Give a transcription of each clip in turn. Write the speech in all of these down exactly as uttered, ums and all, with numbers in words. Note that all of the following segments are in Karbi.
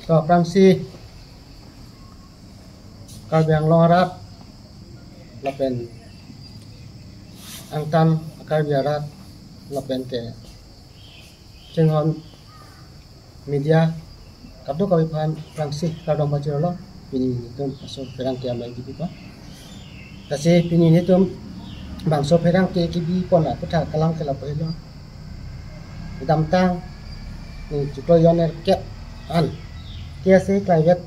To aphrangsi Karbi Anglong arat lapen angtan Karbi arat lapen ke chinghon media kadokave aphan aphrangsi kardom pajirlo. Pini nelitum bangso pherangke amei kipi pa. Lasi pini nelitum bangso pherangke kipi pon aputhak kelang ke lapu helo. Kedamtang ni chiklo jon er kep an K S A klaivet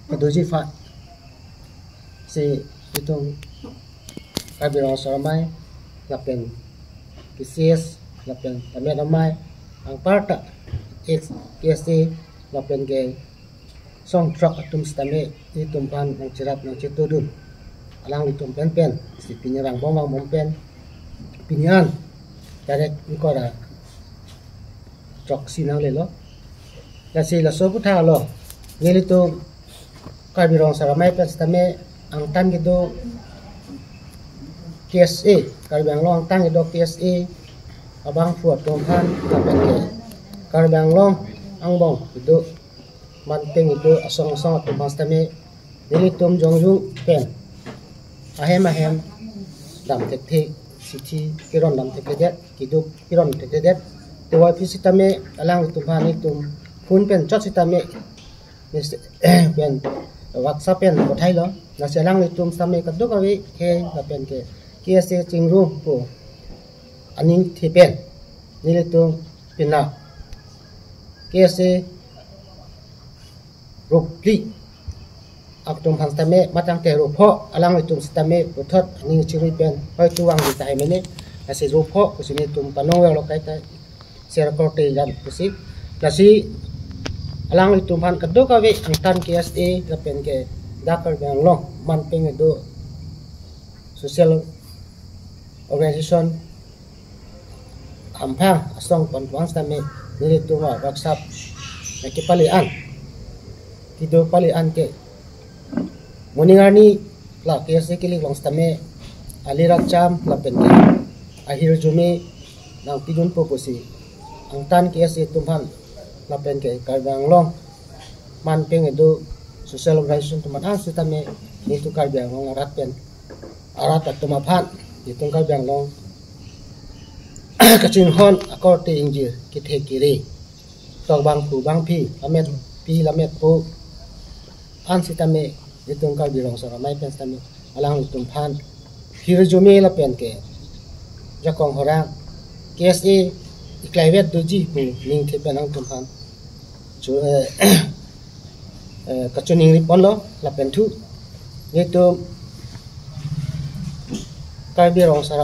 kedoji aphan si itum Karbi Rong Asar Amei lapen K C S lapen Tamet Amei anparta ex K S A lapen ke songthrok atum sitame itum aphan nangcherap nangchetudun. Alanglitum pen pen si pini rangbom vangbom pen pini an tarik ingkoi ra throksi nanglelo. Lasi laso aputhak lo nelitum Karbi Rong Asar Amei pen sitame angtan kedo K S A, Karbi Anglong angtan kedo K S A abangphu atum aphan lapen ke Karbi Anglong angbong kedo manpeng kedo asong asong atum aphan sitame nelitum jongjung pen ahem ahem dam thekthe, sithi kiron dam thekthedet, keduk kiron thekthedet. Tuwai aphi sitame alanglitum aphan itum phone pen chot sitame mes- pen WhatsApp pen pathailo. Lasi alanglitum sitame kadokave khei lapen ke K S A chingrum pu aningthi pen nelitum pina K S A ro phli atum aphan sitame matang te ro pho alanglitum sitame puthot aning chingri pen hoi tuwang di tahai mene. Lasi ro pho pusi nelitum panong lo kai ta share korte jan pusi. Lasi alanglitum aphan kadokave angtan K S A lapen ke dak Karbi Anglong manpeng kedo social organization amphang asong pon vang sitame nelitum a WhatsApp na kepali an, kedo pali an ke moning arni la K S A kilik long sitame ali rakcham lapen ke ahirjume nangpidun po pusi angtan K S A atum aphan lapen ke Karbi Anglong manpeng kedo social organization atum aphan sitame nelitum Karbi Anglong arat pen arat atum aphan nelitum Karbi Anglong kachinghon akorte ingjir kethe kere tok bangphu bangphi lametpi lametpo an sitame nelitum Karbi Rong Asar Amei pen sitame alanglitum aphan hirjume lapen ke jakong horang K S A iklaivet doji pu ningthe pen nangtum aphan chu eh, eh, kachiningri ponlo lapen thu nelitum Karbi Rong Asar